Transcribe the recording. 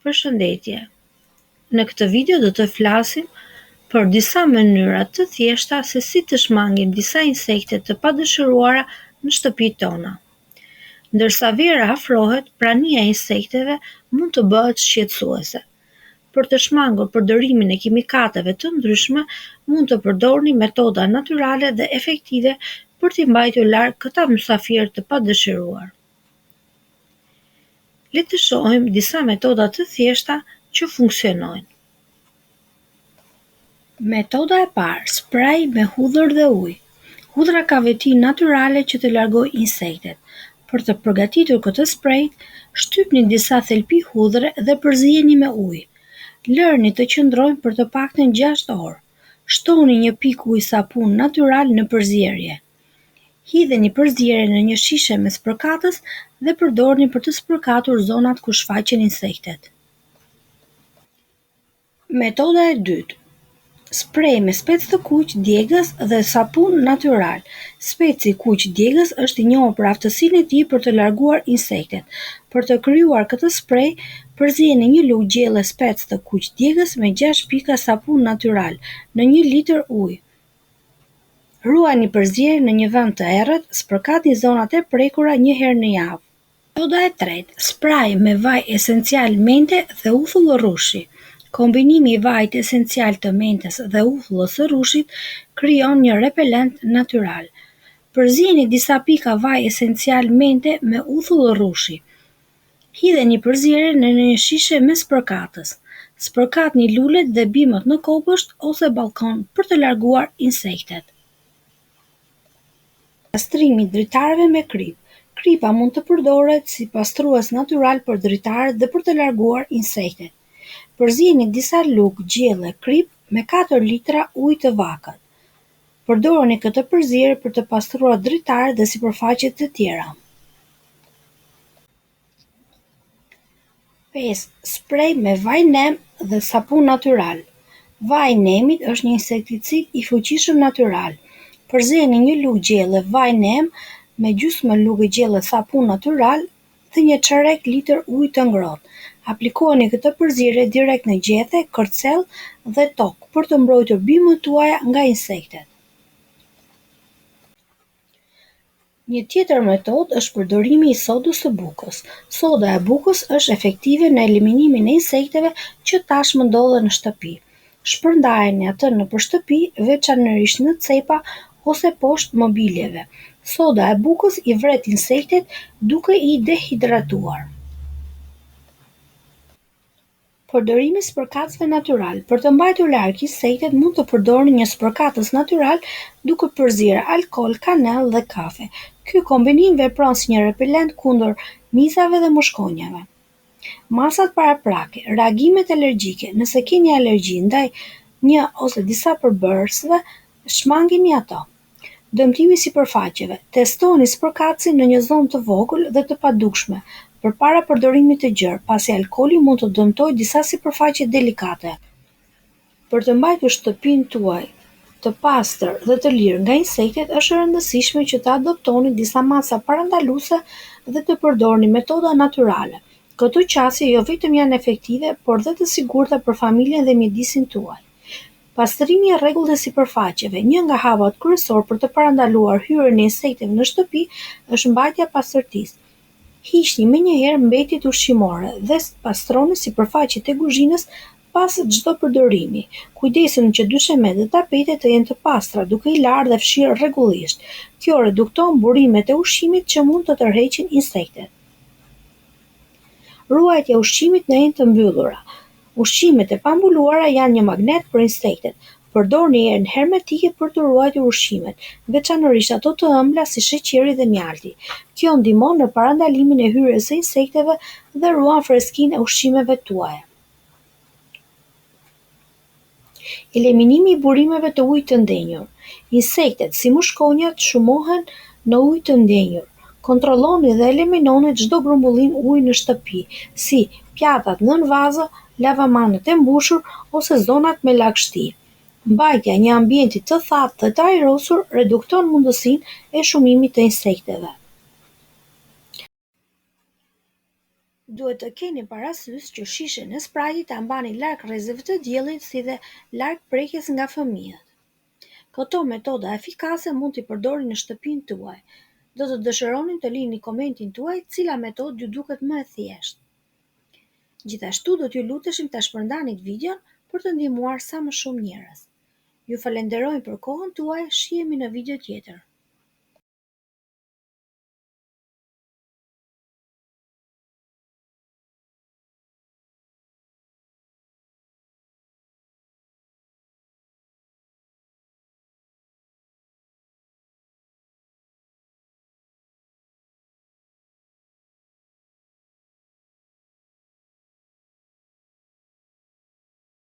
Përshëndetje! Në këtë video do të flasim për disa mënyra të thjeshta se si të shmangim disa insekte të padëshiruara në shtëpitë tona. Ndërsa vera afrohet, prania e insekteve mund të bëhet shqetësuese. Për të shmangur përdorimin e kimikateve të ndryshme, mund të përdorni metoda natyrale dhe efektive për t'i mbajtur larg këta mysafirë të padëshiruar. Le të shohim disa metoda të thjeshta që funksionojnë. Metoda e parë, spray me hudhër dhe ujë. Hudhra ka veti natyrale që të largojë insektet. Për të përgatitur këtë spray, shtypni disa thelpi hudhre dhe përziejini me ujë. Lëreni të qëndrojnë për të paktën 6 orë. Shtoni një pikë ujë sapun natyral në përzierje. Hidheni përzierjen në një shishe me spërkatës dhe përdorni për të spërkatur zonat ku shfaqen insektet. Metoda e dytë, spray me spec të kuq djegës dhe sapun natyral. Speci i kuq djegës është i njohur për aftësinë e tij për të larguar insektet. Për të krijuar këtë spray, përzieni një lugë gjelle spec të kuq djegës me 6 pika sapun natyral në 1 litër ujë. Ruajeni përzierjen në një vend të errët, spërkatni zonat e prekura një herë në javë. Metoda e tretë, spray me vaj esencial mente dhe uthull rrushi. Kombinimi i vajit esencial të mentës dhe uthullës së rrushit krijon një repelent natyral. Përzieni disa pika vaj esencial mente me uthull rrushi. Hidheni përzierjen në një shishe me spërkatës. Spërkatni lulet dhe bimët në kopsht ose ballkon për të larguar insektet. Pastrimi i dritareve me kripë. Kripa mund të përdoret si pastrues natyral për dritaret dhe për të larguar insektet. Përzieni disa lugë gjelle kripë me 4 litra ujë të vakët. Përdoreni këtë përzierje për të pastruar dritaret dhe sipërfaqe të tjera. 5. Spray me vaj neem dhe sapun natyral. Vaji i nemit është një insekticid i fuqishëm natyral. Përzieni një lugë gjelle vaj neem me gjysmë lugë gjelle sapun natyral dhe një çerek litër ujë të ngrohtë. Aplikojeni këtë përzierje direkt në gjethe, kërcell dhe tokë për të mbrojtur bimët tuaja nga insektet. Një tjetër metodë është përdorimi i sodës së bukës. Soda e bukës është efektive në eliminimin e insekteve që tashmë ndodhen në shtëpi. Shpërndajeni atë nëpër shtëpi, veçanërisht në cepa ose poshtë mobiljeve. Soda e bukës i vret insektet duke i dehidratuar. Përdorimi i spërkatësve natyral. Për të mbajtur larg insektet, mund të përdorni një spërkatës natyral duke përzier alkool, kanellë dhe kafe. Ky kombinim vepron si një repelent kundër mizave dhe mushkonjave. Masat paraprake, reagimet alergjike. Nëse keni alergji ndaj një ose disa përbërësve, shmangini ato. Dëmtimi i sipërfaqeve. Testoni spërkatësin në një zonë të vogël dhe të padukshme përpara përdorimit të gjerë, pasi alkooli mund të dëmtojë disa sipërfaqe delikate. Për të mbajtur shtëpinë tuaj të pastër dhe të lirë nga insektet, është e rëndësishme që të adoptoni disa masa parandaluese dhe të përdorni metoda natyrale. Këto qasje jo vetëm janë efektive, por dhe të sigurta për familjen dhe mjedisin tuaj. Pastrimi i rregullt i sipërfaqeve, një nga hapat kryesor për të parandaluar hyrjen e insekteve në shtëpi, është mbajtja e pastërtisë. Hiqni menjëherë mbetjet ushqimore dhe pastroni sipërfaqet e kuzhinës pas çdo përdorimi. Kujdesuni që dyshemetë dhe tapetet të jenë të pastra, duke i larë dhe fshirë rregullisht. Kjo redukton burimet e ushqimit që mund të tërheqin insektet. Ruajtja e ushqimit në enë të mbyllura. Ushqimet e pambuluara janë një magnet për insektet. Përdorni enë hermetike për të ruajtur ushqimet, veçanërisht ato të ëmbla si sheqeri dhe mjalti. Kjo ndihmon në parandalimin e hyrjes së insekteve dhe ruan freskinë e ushqimeve tuaja. Eliminimi i burimeve të ujit të ndenjur. Insektet, si mushkonjat, shumohen në ujë të ndenjur. Kontrolloni dhe eliminoni çdo grumbullim uji në shtëpi, si pjatat nën vazo, lavamanët e mbushur ose zonat me lagështi. Mbajtja e një ambienti të thatë dhe të ajrosur redukton mundësinë e shumimit të insekteve. Duhet të keni parasysh që shishen e sprajtit ta mbani larg rrezeve të diellit si dhe larg prekjes nga fëmijët. Këto metoda efikase mund t'i përdorni në shtëpinë tuaj. Do të dëshironim të lini komentin tuaj cila metodë ju duket më e thjeshtë. Gjithashtu do t'ju luteshim ta shpërndanit videon për të ndihmuar sa më shumë njerëz. Ju falenderojmë për kohën tuaj, shihemi në video tjetër.